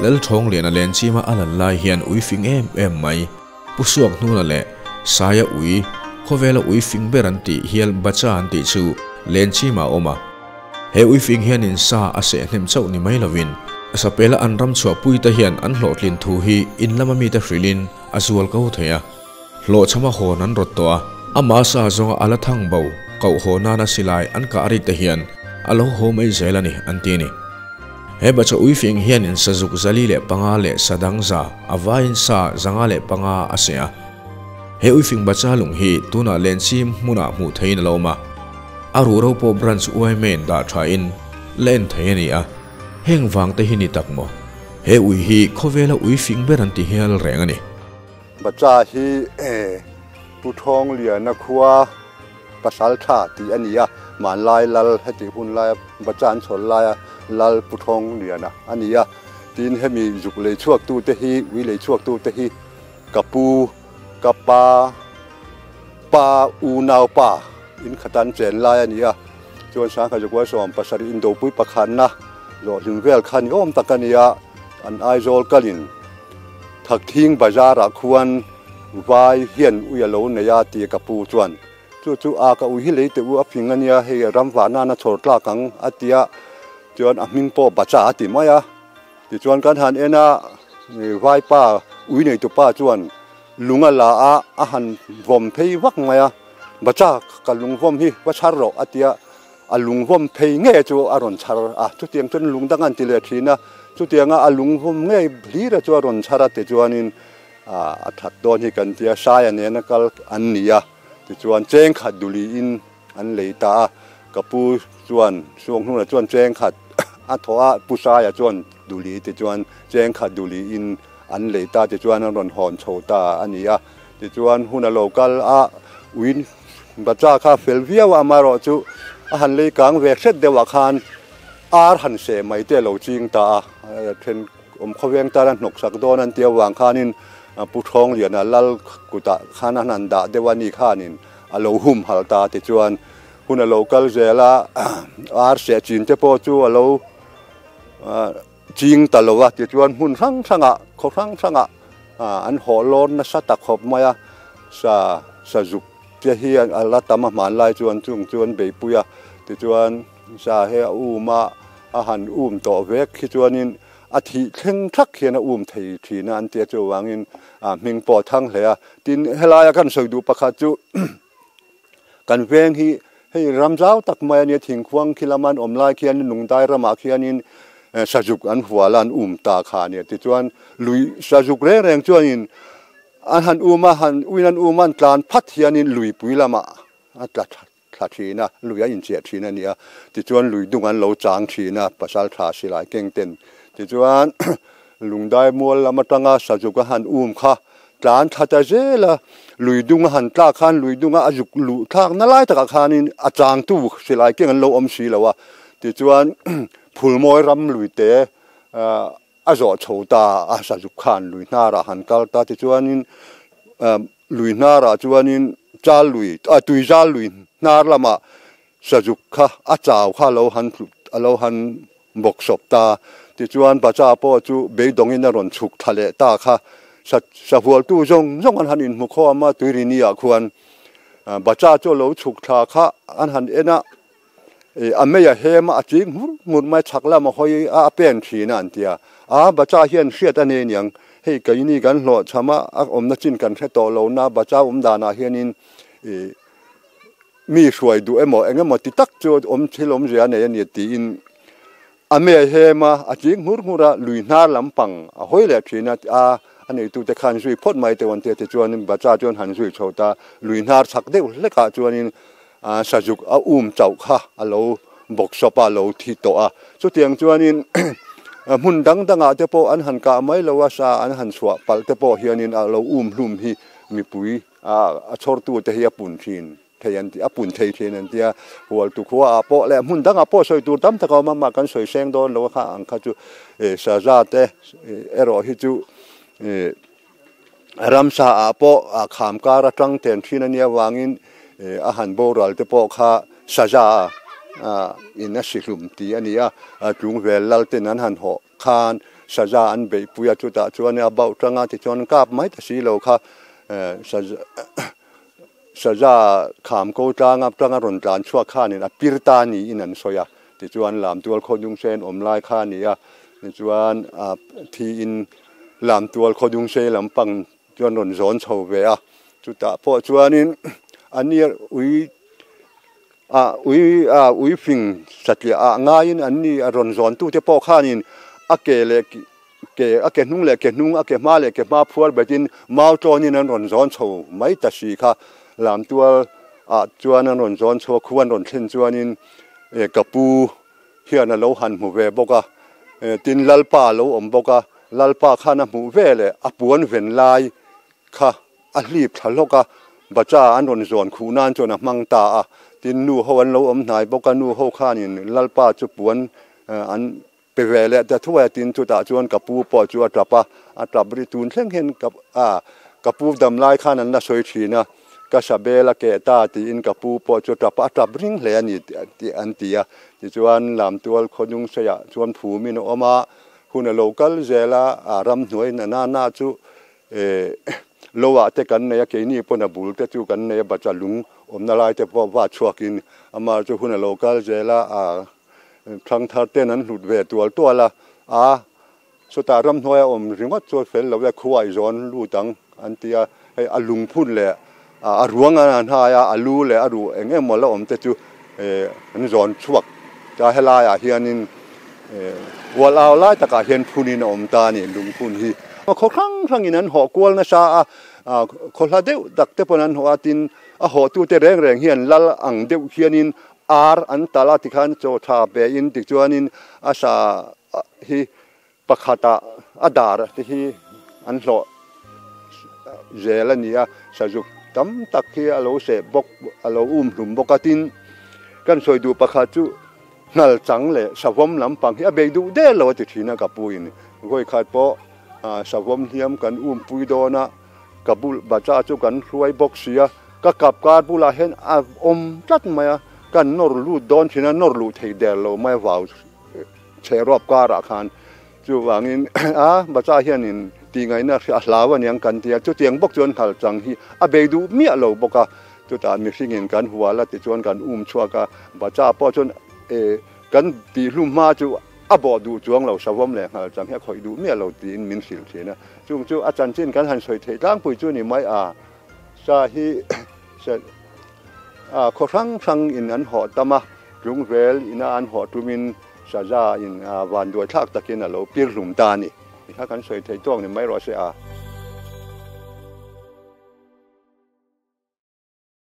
Lalthawngliana Lenchima a lan lai hian ui fing em em mai, Pu Suakhnuna leh Saia ui, khawvela ui fing ber an tih hial Bacha an tih chu Lenchima a awm a. He ui fing hianin sa a seh hnem chauh ni mai lovin, sapela an ram chhuahpuite hian an hlawhtlin thu hi in lama mite hrilhin a zual ko thei a. Hlawhchhama hawn an rawt tawh a, ama sa zawnga a la thang bo koh haw nana silai an kah rik te hian a lo haw mai zel a ni an ti a ni. He bacha uifing hianin sazuk 405 leh sadang za a vaiin sa 105 a seh a. He uifing bacha lung hi tunah Lenchim hmunah hmuh theihin a lo awm a, a ruhro pawh branch yma in dah thain la en thei a ni a, heng vang te hi ni tak maw? He ui hi khawvela uifing ber an ti hial reng a ni. Bacha hi Pu Thawngliana khua pasal tha tih a ni a, hmanlai lal heti hun laia Bacha an chhawl laia lal Pu Thawngliana a ni a. Tin hemi zuk lei chhuaktute hi, ui lei chhuaktute hi ka pu, ka pa, pa unau pa in khatan chen lai a ni a. Chuan Sangha Zakua 17 indopui pakhatna zawhhlim vel kha ni awm tak a ni a, an Aizawl kalin Thakthing bazar ah khuan vai hian ui a lo nei a ti ka pu chuan chu chu a ka ui hi lei teh u a fing a nia hei ram vah nana chhawr tlak ang a tia chuan a hming pawh bacha a ti mai a tichuan kan han en a vaipa ui nei tu pa chuan lung a la a a han vawm phei vak mai a bacha ka lung vawm hi va chhar rawh a tia A lung vawm phei ngei chu a rawn chhar a, chutiang chuan lung dang an ti leh thin a, chutianga a lung vawm ngei hlira chu a rawn chhar a tichuanin a that dawn hi kan tia, Saia nena kal an ni a, tichuan cheng khat duliin an lei ta a, ka pu chuan Suanghnuna chuan cheng khat a thawh a, Pu Saia chuan duli tichuan cheng khat duliin an lei ta tichuan an rawn hawn chho ta a ni a, Tichuan hun a lo kal a, uin bacha kha fel viau a, amaherawh chu a han lei kang ve hret deuhah khan ar han seh mai te a lo ching ta a, then awm khawveng tan a hnawksak dawn an tih avang khanin Pu Thawngliana lal kutah khan an han dah deuh a ni khanin a lo hum halh ta. Tichuan hun a lo kal zel a, ar seh chin te pawh chu a lo Ching ta lo a, tichuan hmun hrang hrangah, khaw hrang hrangah an hawh lawr nasa ta khawp mai a, sa sa zuk te hi a la tam a hmanlai chuan chung chu an beipui a, tichuan sa he a um a, a han um tawh vek khi chuanin a thih thleng thak hian a um thei thin a an tia chuvangin hming pawh a thang hle a, tin helaia kan sawi duh pakhat chu Kan veng hi hei ram zau tak mai a nia, thingkhuang khi lama an awm lai khianin Lungdai ramah khianin sazuk an hual a, an um ta kha a nia. Tichuan lui sazuk reng reng chuanin an han um a, han uin an um a, an tlan phat hianin luipui lamah a tla thla thin a, lui a inchiah thin a nia. Tichuan lui dung an lo chang thin a, pasal tha silai keng ten. Tichuan Lungdai mual lam atanga sazuk a han um kha Tlan thla ta zel a, lui dung a han tlak khan lui dunga a zuk luh thlak na lai takah khanin a changtu silai keng an lo awm si lo a, tichuan Phulmawi ram lui te a zawh chho ta a, sazuk khan lui hnarah han kal ta, tichuanin lui hnarah chuanin chal lui tuizal lui hnar lamah sazuk kha a chau kha a lo han a lo han bawk sawp ta. Tichuan Bacha pawh chu beidawngin a rawn chhuk thla leh ta kha. Sa sahualtu zawng zawng an han inhmu khawm a, Tuirini-ah khuan Bacha chu a lo chhuk thla kha an han en a, a mei a hem a, a ching hmur hmur mai, chhak lam a hawi a, a pen thin a an ti a. A, Bacha hian hriat a nei aniang, hei keini kan hlawhchham a, a awmna chin kan hre tawh lo na, Bacha awm danah hianin ih Mi hruai duh emaw eng emaw ti tak chu awm thil awmzia a nei a ni tiin a me hem a, a ching nghur nghur a, lui hnar lampang a hawi leh thin a, a a neitute khan zui phawt mai teuh an ti a, tichuanin Bacha chuan han zui chho ta, lui hnar chak deuh hlekah chuanin sazuk a um chauh kha a lo bawk sawp a, a lo thi tawh a, chutiang chuanin hmun dang dangah te pawh an han kah mai lo a, sa an han chhuah palh te pawh hianin a lo um hlum hi mipui A chhawrtute hi a pun thin thei an ti, a pun thei thin an ti a, Hualtu khuaah pawh leh hmun dangah pawh sawi tur tam tak a awm a, mah kan sawi seng dawn lo a kha ang kha chu saza te erawh hi chu ramsa ah pawh a kham kar atang ten thin a nia avangin a han boral te pawh kha saza in a si hlum tih a ni a, tlungvel lal ten an han hawh khan. saza an beihpui a, chutah chuan a bauh tanga tichuan kap mai ta si lo kha saza kham ko tlanga tanga rawn tlan chhuak khanin a pir ta niin an sawi a, tichuan Lamtual Khawdungsen awm lai kha a ni a, tichuan thiin Lamtual Khawdungsei lampang chuan rawn zawn chho ve a, chutah pawh chuanin a ni ui ah ui ah ui fing satliah ah ngaiin an ni a rawn zawn tute pawh khanin a ke leh ke a ke hnung leh ke hnung a ke hma leh ke hma phuar betin mau tawnin an rawn zawn chho mai ta si kha lamtual ah chuan an rawn zawn chho a khu an rawn thlen chuanin ka pu hian a lo han hmu ve bawk a, tin Lalpa a lo awm bawk a, Lalpa khan a hmuh ve leh a puan ven lai kha a hlip thla hlawk a, Bacha an rawn zawn khuh nan chuan a hmang ta a, tin nu ho an lo awm hnai bawk a, nu ho khanin Lalpa chu puan an pe ve leh ta thuai a, tin chutah chuan ka pu pawh chu a tap a, a tap ri tun thleng hian ka pu dam lai khan an la sawi thin a. Ka sabel a keh ta tiin ka pu pawh chu tap a tap ring hle a ni tih an ti a. Tichuan Lamtual khaw hnungseiah chuan phumin a awm a, hun a lo kal zel a, a ramhnuai na na na chu lo ah te kan nei a, keini pawn a bul te chu kan nei a, bacha lung awmna lai te pawh va chhuakin amah chu hun a lo kal zel a, a thangthar ten an hlut ve tual tual a, a Chutah ramhnuaia awm ringawt chu fel lo e, khuai zawn lut ang an ti a, hei a lungphun leh a ruang an han hai a, a lu leh a ruh eng emaw la awm te chu an zawn chhuak ta helaiah hianin ual au lai takah hian phunin a awm ta a ni lungphun hi. Khaw hrang hrangin an hawh kual nasa a, khaw hla deuh tak te pawn an hawh a, tin a hawhtute reng reng hian lal ang deuh hianin ar an talh a tikhan chaw tha pein tichuanin a sa hi pakhatah a dar te hi an hlawh zel a ni a, sazuk tam tak hi a lo seh bawk a lo um hlum bawk a, tin kan sawi duh pakhat chu hnal chang leh savawm lampang hi a bei duh der lo a ti thin a ka pu in vawikhat pawh savawm hliam kan um pui dawn a ka bul bacha chu kan hruai bawk si a ka kap kar bulah hian a awm tlat mai a kan nawr lut dawn thin a nawr luh thei der lo mai a vau Chheruap karah khan chuvangin a bacha hianin tihngaihna a hlau aniang kan ti a, chutiang bawk chuan nghal chang hi a bei duh miah lo bawk a, chutah mihringin kan hual a tichuan kan um chhuak a, bacha pawh chuan e kan tihhlum hma chu a bawh duh chuang lo, savawm leh nghal chang hi a khawih duh miah lo tiin min hrilh thin a, chung chu a chanchin kan han sawi theih tlangpui chu ni mai a, sa hi a khaw hrang hrang in an hawh tam a, Tlungvel ina an hawh tumin Saza in vanduai thlak takin a lo pir hlum ta a ni. Kha kan sawi thei tawk ni mai rawh se a.